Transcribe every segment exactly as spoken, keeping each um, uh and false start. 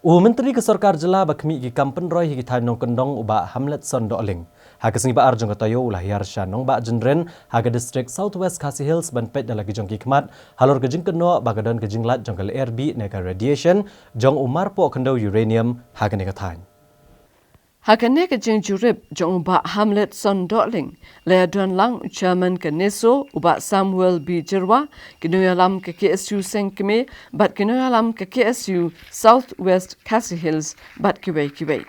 U Myntri ka Sorkar Jylla ba khmih ki kam pynroi ha ki thaiñ nongkyndong, u Bah Hamletson Dohling, ha ka sngi ba ar jong ka taïew u la hiar sha Nongbah Jynrin ha ka distrik South West Khasi Hills ban peit da la ki jong ki khmat halor ka jingkynnoh ba ka don ka jinglait jong ka lyer bih ne ka radiation jong u marpoh khyndew uranium ha kane ka thaiñ. Ha kane ka jingjurip jong u Bah Hamletson Dohling, la ïadon lang u Chairman ka NESO, u Bah Samuel B Jyrwa, ki nongïalam ka KSU Seng Kmie bad ki nongïalam ka KSU South West Khasi Hills bad kiwei kiwei.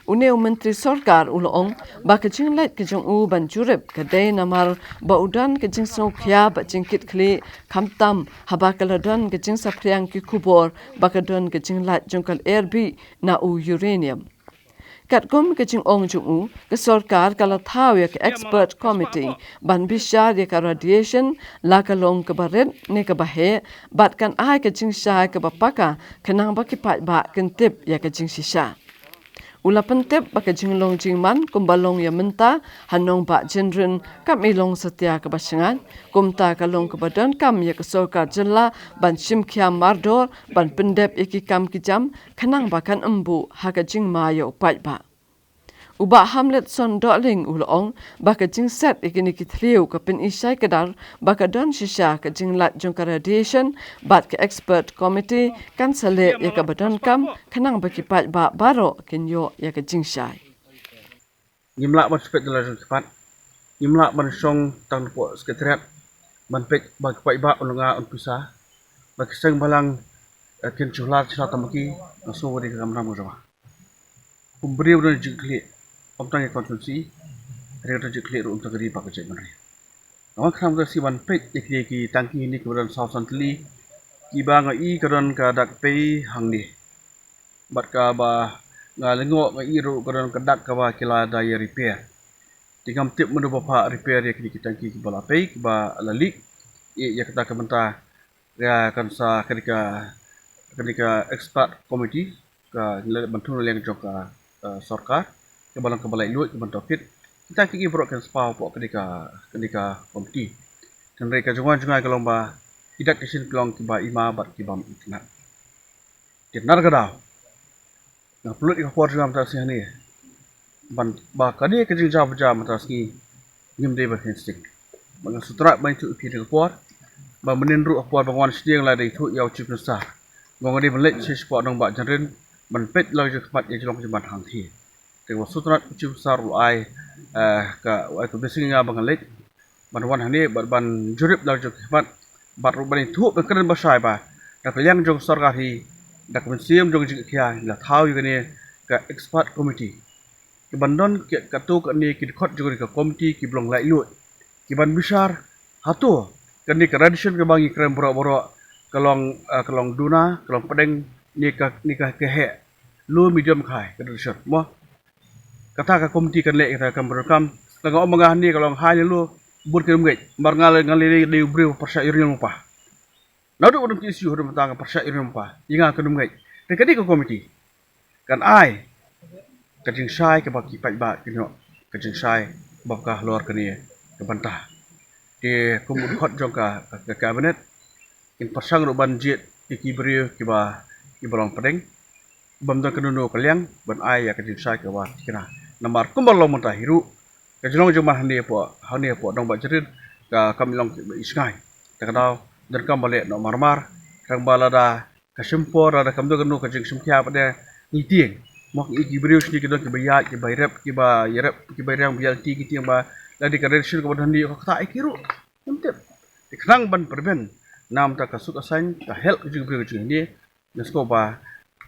Une u Myntri Sorkar u la ong ba ka jingleit ka jong u ban jurip ka dei namar ba u don ka jingsngewkhia bad jingkitkhlieh, khamtam haba ka la don ka jingsaphriang ki khubor ba ka don ka jinglait jong ka lyer bih na u uranium. Katkum ka jingong jong u, ka sorkar ka la thaw ïa ka expert committee ban bishar ïa ka radiation, la ka long kaba rit ne kaba heh, bad kan ai ka jingshai kaba paka khnang ba ki paidbah kin tip ïa ka jingshisha. U la pyntip ba ka jinglong jingman kumba long ïa mynta ha Nongbah Jynrin kam i long satia kaba shngaiñ, kumta ka long kaba donkam ïa ka Sorkar Jylla ban shim khia mardor ban pyndep ïa ki kam ki jam khnang ba kan ym buh ha ka jingma ïa u paidbah. U Bah Hamletson Dohling u la ong ba ka jingset ïa kine ki thliew ka pyni shai kdar ba ka don shisha ka jinglait jong ka radiation bad ka expert committee kan sa leh ïa kaba donkam khnang ba ki paidbah baroh kin ïoh ïa ka jingshai. Ngim lah ban peit da la jong ki khmat. Ngim lah ban shong tang hapoh Secretariat ban peit ba ki paidbah un lynga un pisa, ba ki seng bhalang, eh, kin shu hlad sha Tamaki, nga sngew ba dei ka kamram ka jong nga. Kum briew don jingkitkhlieh, ym tang ïa ka constituency, hynrei ka don jingkitkhlieh ruh ym tang ka ri bad ka jaitbynriew. Nga wan khnang ba ka sngi ban peit ïa kine ki tangki hangne kiba don saw san tylli, kiba nga i ka don ka dak pei hangne. Bad kaba nga lyngngoh nga i ruh ka don ka dak kaba ki la da ïa repair. Te ngam tip mano ba phah repair ïa kine ki tangki kiba la pei, kiba la leak. Ïa, ïa kata ka bynta, ïa kan sa kane ka, kane ka expert committee, ka ngi la ban thung na liang jong ka, eh, sorkar, kaba long kaba laitluid, kaba tohkit. Kita ki baroh kin sa paw hapoh kane ka, kane ka committee. Hynrei ka jong nga, jong nga ka long ba ki dak ki shin ki long kiba i ma bad kiba ym itynnad. Te na kata ka daw, nga pynlut ïa ka por jong nga mynta ka sngi hangne ban ba kane ka jingjaw ba jaw mynta ka sngi ngim dei ban kheiñ sting. Ba nga sngewthuh ban ïathuh ïa phi ha kane ka por ba mynnin ruh ha ka por ba nga wan shane nga la dei ïathuh ïa u Chief Minister ba nga dei ban leit sha shapoh Nongbah Jynrin ban peit la ka jingkhmat ïa ka jinglong jingman hangthie. Te nga sngewthuh u Chief Minister u la ai, eh, ka, u ai ka blessing ïa nga ba ngan leit ban wan hangne bad ban jurip la ka jingkhmat bad ruh ban ïathuh ban kren bashai ba da ka liang jong ka sorkar hi, da ka mynsiem jong ka jingkhia, ngi la thaw ïa kane ka expert committee. Ki ban don ki, katto katne ki dkhot jong kane ka committee ki ba long laitluid, ki ban bishar hato kane ka radiation kaba ngi kren baroh baroh ka long, eh, ka long duna, ka long pdeng, ne ka, ne ka, ka heh, low, medium, ka high, ka radiation, mo. Kata ka committee kan leh ïa kata ka kam, kam. Lada nga ong ba nga hangne ka long high ne low, bun kin ym ngeit. Namar nga lei, nga lei dei u briew pyrshah uranium mo pa. Naduh ba don ki issue haduh mynta nga pyrshah uranium mo pa. Ïa nga kin ym ngeit. Te ka dei ka committee kan ai ka jingshai kaba ki paidbah kin ïoh ka jingshai ba paka halor kane ka bynta. Te kum u dkhot jong ka, ka, ka cabinet, kin pyrshang ruh ban jied ïa ki briew kiba, kiba long pdeng, bym don kano kano ka liang ban ai ïa ka jingshai kaba thikna. Namar kumba long mynta hi ruh ka jinglong jingman hangne hapoh, hangne hapoh Nongbah Jynrin ka kam long kaba i shngaiñ. Te ka daw donkam ban leh noh marmar, tang ba lada ka shim por, lada kam don kano ka jingshim khia pat de, ngi tieng. Mo, ngi ki briew shane ki don kiba ïaid, kiba ïarep, kiba ïarep, kiba ïarep, kiba ïaid, ngi tieng ba lada ka radiation kaba don hangne ka ktah ïa ki ruh. Ngim tip. Te khnang ban prevent na ka bynta ka suk ka saiñ, ka health ka jong ki briew ka jong ngi hangne, nga sngew ba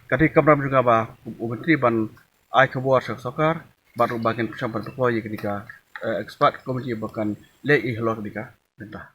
ka dei ka kamram jong nga ba u Myntri ban ai khubor sha ka sorkar bad ruh ba ngin pyrshang ban pynkloi ïa kane ka, eh, expert committee ba kan leh ïa halor kane ka bynta.